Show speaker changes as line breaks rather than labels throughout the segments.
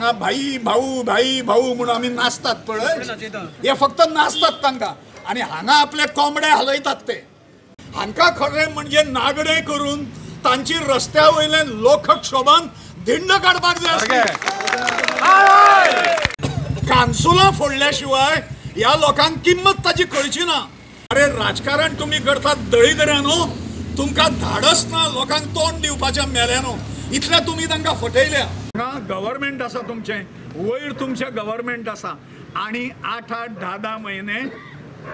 हांगा भाई भाऊ भाई भाऊ म्हणून आमी नाचतात पळय, हे फक्त नाचतात तांकां आनी हांगा आपले कोंबडे हालयतात ते. हांकां खरें म्हणजे नागडे करून तांची रस्त्या वयल्यान लोकक्षोभान धिंड काडपाक जाय. कानसुलां फोडल्या शिवाय ह्या लोकांक किंमत ताची कळची ना. अरे राजकारण तुमी करतात दळिद्र्यानो, तुमकां धाडस ना लोकांक तोंड दिवपाच्या मेल्यानो, इतले तुमी तांकां फटयल्या. गव्हर्मेंट आसा तुमचें, वयर तुमचें गव्हर्मेंट आसा आनी 8 8 10 10 म्हयने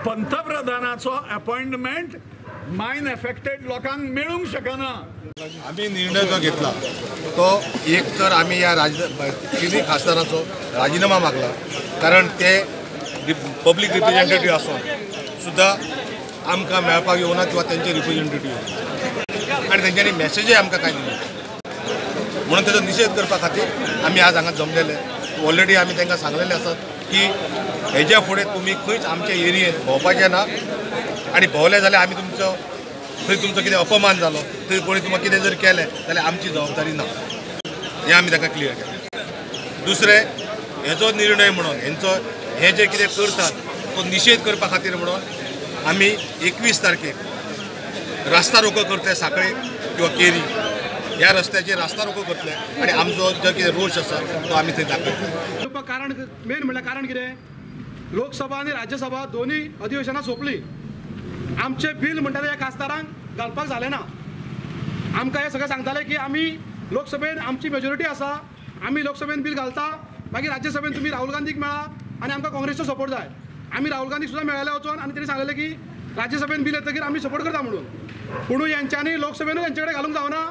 पंतप्रधानाचो अपॉइंटमेंट मायन एफेक्टेड लोकांक मेळूंक शकना.
आमी निर्णय जो घेतला तो एक तर आमी ह्या तिनूय खासदारांचो राजिनामा मागला, कारण ते पब्लीक रिप्रेझेंटेटिव्ह आसून सुद्दां आमकां मेळपाक येवना किंवा तेंचे रिप्रेझेंटेटिव्ह आनी तेंच्यांनी मॅसेजय आमकां कांय दिली म्हणून तेजो निशेध करपा खातीर आमी आज हांगा जमलेले. ऑलरेडी आमी तांकां सांगलेले आसात की हेज्या फुडें तुमी खंयच आमच्या एरियेन भोंवपाचें ना आनी भोंवले जाल्यार आमी तुमचो थंय तुमचो कितें अपमान जालो, थंय कोणी तुमकां कितें जर केलें जाल्यार आमची जबाबदारी ना, हें आमी तांकां क्लियर केलें. दुसरें, हेजो निर्णय म्हणून हेंचो हे जे कितें करतात तो निशेध करपा खातीर म्हणून आमी 21 तारखेक रास्ता रोको करतले साखळे किंवा केरी ह्या रस्त्याचेर रास्ता रोको करतले आनी आमचो जो कितें रोश आसा तो आमी थंय दाखयतले.
कारण मेन म्हणल्यार कारण कितें, लोकसभा आनी राज्यसभा दोनूय अधिवेशनां सोंपली, आमचें बील म्हणटा ते ह्या खासदारांक घालपाक जालें ना. आमकां हें सगळें सांगताले की आमी लोकसभेन आमची मेजॉरिटी आसा, आमी लोकसभेन बील घालता, मागीर राज्यसभेन तुमी राहुल गांधीक मेळा आनी आमकां काँग्रेसचो सपोर्ट जाय. आमी राहुल गांधीक सुद्दां मेळ्ळे वचोन आनी तेणी सांगलेलें की राज्यसभेन बील येतकीर आमी सपोर्ट करता म्हणून. पूण हेंच्यांनी लोकसभेनूच हेंचे कडेन घालूंक जावना.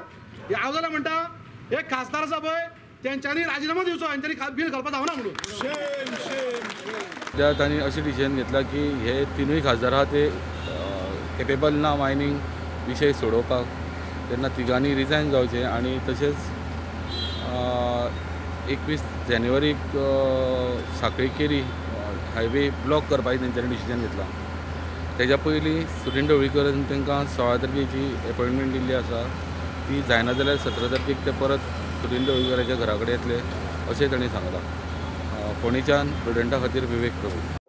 हांव जाल्यार म्हणटा एक खासदार आसा पळय तेंच्यांनी राजिनामो दिवचो, हेंच्यांनी बील घालपाक जावना म्हणून.
सद्या तांणी अशें डिसिजन घेतलां की हे तिनूय खासदार आहा ते केपेबल ना मायनींग विशय सोडोवपाक, तेन्ना तिगांनी रिजायन जावचें आनी तशेंच 21 जानेवारीक साखळी केरी हायवे ब्लॉक करपाचें तेंच्यांनी डिसिजन घेतलां. तेज्या पयलीं सुदिन ढवळीकरान तांकां 16 तारखेची एपॉयंटमेंट दिल्ली आसा, ती जायना जाल्यार 17 तारखेक ते परत सुदिन ढवळीकराच्या घरा कडेन येतले अशें तांणी सांगलां. फोंडेच्यान प्रुडंटा खातीर विवेक प्रभू.